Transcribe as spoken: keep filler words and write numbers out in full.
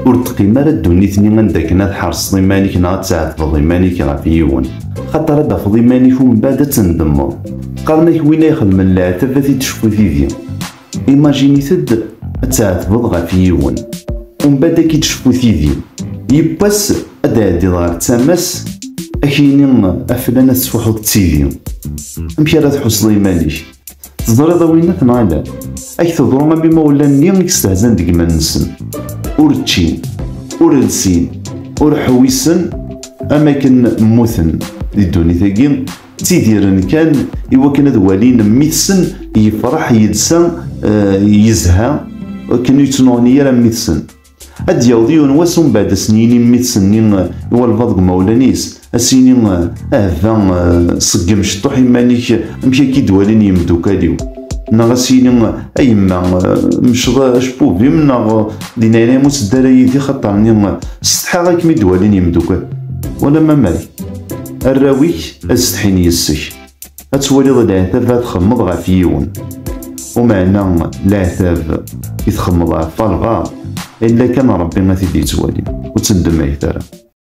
Ur teqqim ara ddunit-nni anda akken ad tḥerseḍ iman-ik neɣ ad tɛetbeḍ iman-ik ɣef yiwen, xaṭer ad d-tafeḍ iman-ik umbeɛd ad tendemmeḍ. Qqaren-ak win ay ixedmen leɛtab ad t-id-tecfu tidi. Imagine-it-id ad tɛetbeḍ ɣef yiwen, umbeɛd ad k-id-tecfu tidi. Yiwwas ad d-tɛeddiḍ ɣer tama-s, ad k-yini aflan ad tesfuḥuḍ d tidi. Amek ara tḥusseḍ iman-ik? Teẓriḍ a winnat neɣ ala? Ad k-teḍru am imawlan-nni i yestehzan deg iman-nsen. Ur ččin, ur lsin, ur ḥewwisen, am akken mmuten di ddunit-agi, ttidiren kan i wakken ad walin mmi-tsen yefreḥ, yelsa, eh, yezha, akken ur yettnuɣni ara mmi-tsen. Ad d-yaweḍ yiwen wass umbeɛd ad sen-yini mmi-tsen-nni i walbeɛḍ deg umawlan-is, ad s-yini, "Ah, ba, eh, ṣeggem ciṭṭuḥ iman-ik, amek akka i d-walin yemdukal-iw?" Neɣ ad s-yini, "A yemma, eh, mecḍ acebbub-im," neɣ, "Di leɛnaya-m ur tteddu ara yid-i xaṭer-nni, eh, setḥaɣ akken i d-walin yemdukal." Wala mamad, arraw-ik ad setḥin yes-k. Ad twaliḍ leɛtab ad txemmeḍ ɣef yiwen. Umeɛna leɛtab i txemmeḍ ɣef walbeɛḍ, illa kan Ṛebbi ad t-id-yettwali. Ur ttendemmayet ara.